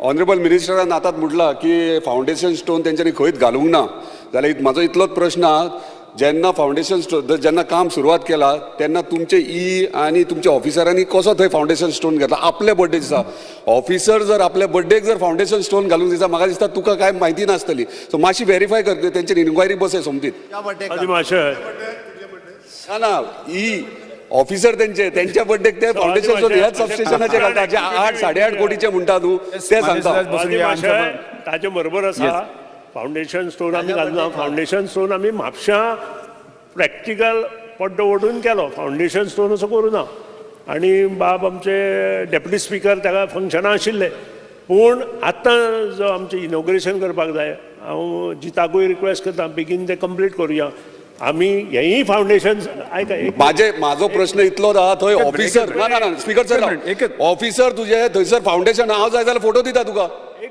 Honourable मिनिस्टरान आतांच म्हटलां की foundation stone तेंच्यांनी खंयच घालूंक ना जाल्यार म्हाजो इतलोच प्रश्न आहा, जेन्ना फावंडेशन स्टोन जेन्ना काम सुरवात केला तेन्ना तुमचे ई आनी तुमच्या ऑफिसरांनी कसो थंय फावंडेशन स्टोन घेतला आपल्या बड्डे दिसा? ऑफिसर जर आपल्या बड्डेक जर फावंडेशन स्टोन घालूंक दिसा, म्हाका दिसता तुका कांय म्हायती नासतली. सो मातशी व्हेरीफाय कर, तेंचेर इन्क्वायरी बसय सोमतीत. आदी माशय. ना ना, ई ऑफिसर तेंचे तेंच्या बड्डेक ते फावंडेशन स्टोन ह्याच सबस्टेशनाचे घालता, जे 8-8.5 कोटीचे म्हणटा तूं ते सांगता. बसून आदी घ्या. माशय, ताजे बरोबर आसा. फावंडेशन स्टोन आमी घालना. फावंडेशन स्टोन आमी म्हापशां प्रॅक्टिकल पड्डो ओडून केलो. फावंडेशन स्टोन असो करूं ना. आनी बाब आमचे डेप्युटी स्पिकर ताका फंक्शनां आशिल्ले. पूण आतां जो आमचें इनॉग्रेशन करपाक जाय, हांव जिताकूय रिक्वेस्ट करता, बेगीन तें कंप्लीट करुया आमी हेंय फावंडेशन. आयका एक. माझो प्रश्न इतलोच आहा, थंय ऑफिसर, ना ना ना, स्पीकर सर, एकच. ऑफिसर तुजे थंयसर फावंडेशन, हांव जाय जाल्यार फोटो दिता तुका,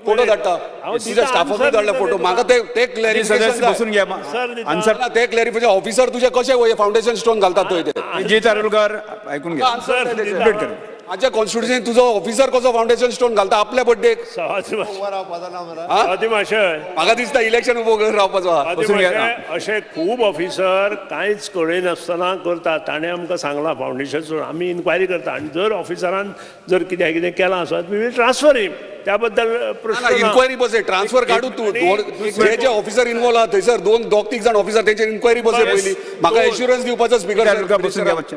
फोटो मिनिट. धाडटा. हांव तुज्या दिता, स्टाफाकूय answer धाडला दिता फोटो. तुका. म्हाका ते ते क्लॅरिफिकेशन सदस्य बसून घ्या. सर दिता. आन्सर. ते क्लॅरिफिकेशन, ऑफिसर तुजे कशे फावंडेशन स्टोन घालतात थंय ते? जीत आरोलकर, ऐकून घ्या. सर. कंप्लीट कर. माझ्या कॉन्स्टिट्युशन, तुजो ऑफिसर कसो फावंडेशन स्टोन घालता आपल्या बड्डेक? सवादी माशय. म्हाका दिसता इलेक्शन उबो करून रावपाचो आहा. आदी बसून घ्या. माशय, अशे खूब ऑफिसर कांयच कळयनासतना करतात. ताणें आमकां सांगलां फावंडेशन स्टोन, आमी इन्क्वायरी करता आनी जर ऑफिसरान जर कितें कितें केलां आसत, we will transfer him. त्या बद्दल प्रश्न ना. इन्क्वायरी बसय, ट्रान्सफर काडू तूं. जे जे ऑफिसर इन्वॉल्व आहा थंयसर, दोन दोग तीग जाण ऑफिसर, तेंचेर इन्क्वायरी बसय पयली. म्हाका एश्युरन्स दिवपाचो स्पीकर. बसून घ्या.